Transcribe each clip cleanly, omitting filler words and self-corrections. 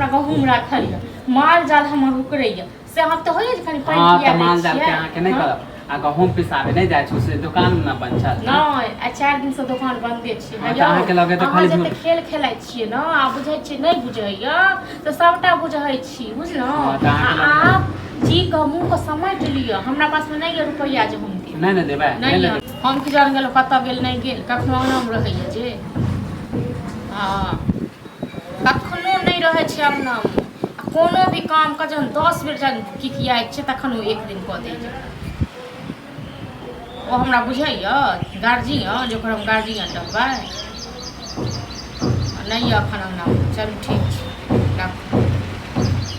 हमरा गहूँम राखल यऽ, माल जाल हमर उकरैया, से हम तऽ होइए जे कनि पानि हँ पिया तऽ दै माल जाल के छियै। अहाँके नहि हँ? करब आ गहूँम पिसाबे नहि जाइ छै से दोकान ने बंद छल। नहि, आ 4 दिनसँ दोकान बन्दे छै। हँ, तऽ अहाँके लगे तऽ अहाँ खाली जते झूठ। खेल खेलाइ छियै ने आ बुझै छियै नहि बुझैया तऽ सभटा बुझै छी, बुझलहुँ? हँ, तऽ अहाँके आ लगे- आब जी कऽ मुँहके समेट लिअ, हमरा पासमे नहि यऽ रुपैआ जे हम देब। नहि ने देबै? नहि नहि ने यऽ। देबै? हम की जान गेलहुँ कतऽ गेल नहि गेल, कखनो अङ्गनामे रहैया जे, हँ, कखनो नहि रहै छै अङ्गनामे। आ कोनो भी कामके जहन 10 बेर जहन किकियाइ छियै तखन ओ एक दिन कऽ दैए। ओ हमरा बुझैए गार्जियन जे ओकर हम गार्जियन रहबै? आ नहि यऽ एखन अङ्गनामे। चलू, ठीक छै, राखू।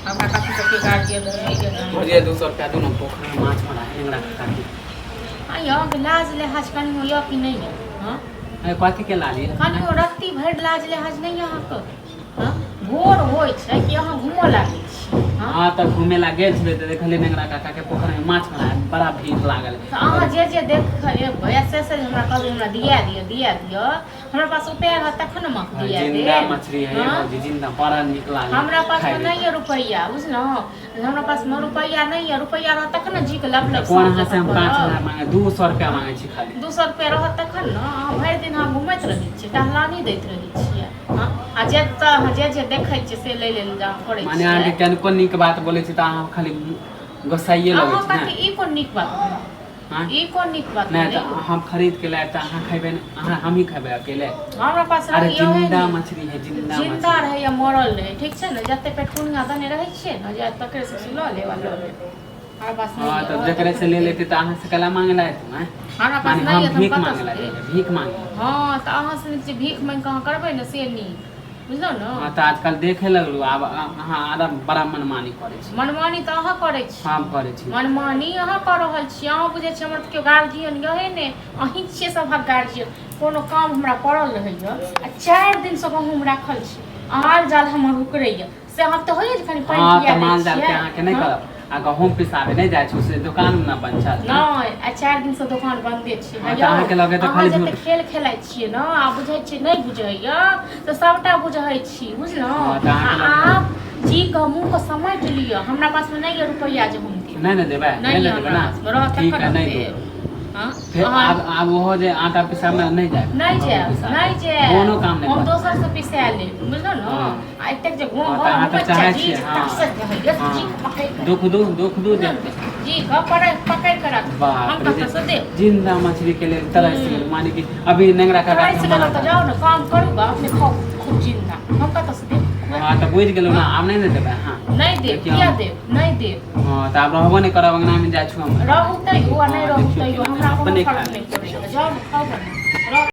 हमरा कथी सबके गार्जियन बुझैए ने। भौजी, 200 रुपया दू ने, पोखरिमे माछ मारा नेंगरा काकी। आ यौ, अहाँके लाज लिहाज कनियो यऽ कि नहि यऽ? हँ? अरे, कथी के लाली? कनियो रत्ती भरि लाज लिहाज नहि यऽ अहाँके? हँ? भोर होइ छै कि अहाँ घूमऽ लागै छी? हँ? हँ, तऽ घूमे ला गेल छलै तऽ देखलियै नेंगरा काका के पोखरिमे माछ मारा बड़ा भीड़ लागल। तऽ अहाँ जे जे देख एबै आ से से जे हमरा कहबै हमरा दिया दिअ, दिया दिअ, हमरा पास उपाय रहत तखन ने हम अहाँके दिया जिंदा देब। मछली है। हँ? भौजी, जिंदा, बड़ा नीक लागल। हमरा पासमे खायमे। नहि यऽ रुपैआ, बुझलहुँ? हमरा पासमे रुपैआ नहि यऽ। रुपैआ रहत तखन ने जीके लब लब कोन साँझ अहाँ से हम जकाँ पाँच करब। हजार मांगे, 200 रुपया मांगे छी खाली। 200 रुपैआ रहत तखन ने। अहाँ भरि दिन अहाँ घुमैत रहै छियै, टहलानी दैत रहै छियै। हँ, आ जे तऽ अहाँ जे जे देखै छियै से लै लेल अहाँ करै माने अहाँके छियै। कनिको नीक बात बोलै छी तऽ अहाँ खाली गोसाइए लगै अहाँ छी कथी ने? ई कोन नीक बात भेलै? हाँ? ई कोन नीक बात नहि भेलै? तऽ हम खरीद के लायब तऽ अहाँ खैबै ने? अहाँ, हमही खैबै अकेले? हमरा पास अरे, रहैए ओहे जिंदा ने। मछली है, जिंदा जिंदा मछली। रहै या मरल रहै, ठीक छै ने? जते पेटकुनिया दने रहै छियै ने, जे तकरे से लऽ लेब आ लऽ लेब। हमरा पास नहि हाँ यऽ, तऽ रहत जकरे तखन से ले देब। लेते तऽ अहाँ से कला मांगे ला एतू हैं? हमरा पास माने नहि हम यऽ तऽ हम भीख कतऽ मांगे से ला देब? जेबै भीख मांगे? हँ, तऽ अहाँ से नीक जे भीख मांगि कऽ अहाँ करबै ने से नीक, बुझलहुँ ने? हाँ, तऽ आजकल देखे लगलू आब अहाँ आराम बड़ा मनमानी करै छी। मनमानी तऽ अहाँ करै छी। हम करै छी? मनमानी अहाँ कऽ रहल छी। अहाँ बुझै छी हमर तऽ केओ गार्जियन यहे ने, अहीं छियै सभक गार्जियन। कोनो काम हमरा पड़ल रहैए आ 4 दिनसँ गहूँम राखल छै, माल जाल हमर उकरैए, से हम तऽ होइए जे कनि पानि हँ पिया तऽ दै माल जाल के छियै। अहाँके नहि हँ? करब आ गहूँम पिसाबे नहि जाइ छै से दोकान ने बंद छल? नहि, आ 4 दिनसँ दोकान बन्दे छै। हँ, तऽ अहाँके लगे तऽ अहाँ खाली जते झूठ। खेल खेलाइ छियै ने आ बुझै छियै नहि बुझैया तऽ सभटा बुझै छी, बुझलहुँ? हँ, तऽ आ अहाँके लगे- आब जी कऽ मुँहके समेट लिअ, हमरा पासमे नहि यऽ रुपैआ जे हम देब। नहि ने देबै? नहि नहि ने यऽ देबै हमरा ने? पासमे, रहत ठीक तखन है, हम नहि देब। देब। हँ? फेर अहाँ आब आब ओहो जे आटा पिसाबे नहि जायब। नहि गहूँम जायब। पिसाबे। नहि जायब। कोनो काम नहि हम करब। दोसर से पिसा लेब, बुझलहुँ ने? हँ। आ एतेक जे हँ, तऽ अहाँ तऽ घूमैत चाहै छी छियै, जे हँ। तरसैत रहैए, हँ। जी पकड़ि कऽ दुख दू, दुख दू बुझलहुँ जते। ने? जी कऽ पकड़ि पकड़ि कऽ राखू। हम बाप रे, कतऽ से देब? जिंदा मछली के लेल तरस गेल। माने कि अभी नेंगरा काका के तरसि हम गेलहुँ मना तऽ करब। जाउ ने, काम करू गा, अपने खाउ खूब जिंदा। हम कतऽ से देब? हँ, तऽ बुझि गेलहुँ ने, आब नहि ने देबै अहाँ? नहि देब। देखियौ। किया देब? नहि देब। हँ, तऽ आब रहबो नहि करब अङ्गनामे, जाइ छी हम। रहू तैयो आ नहि हँ, रहू देखियौ तैयो केना हमरा कोनो अपने फर्क खा नहि लेब। पड़ैए। जाउ ने, खाउ बना।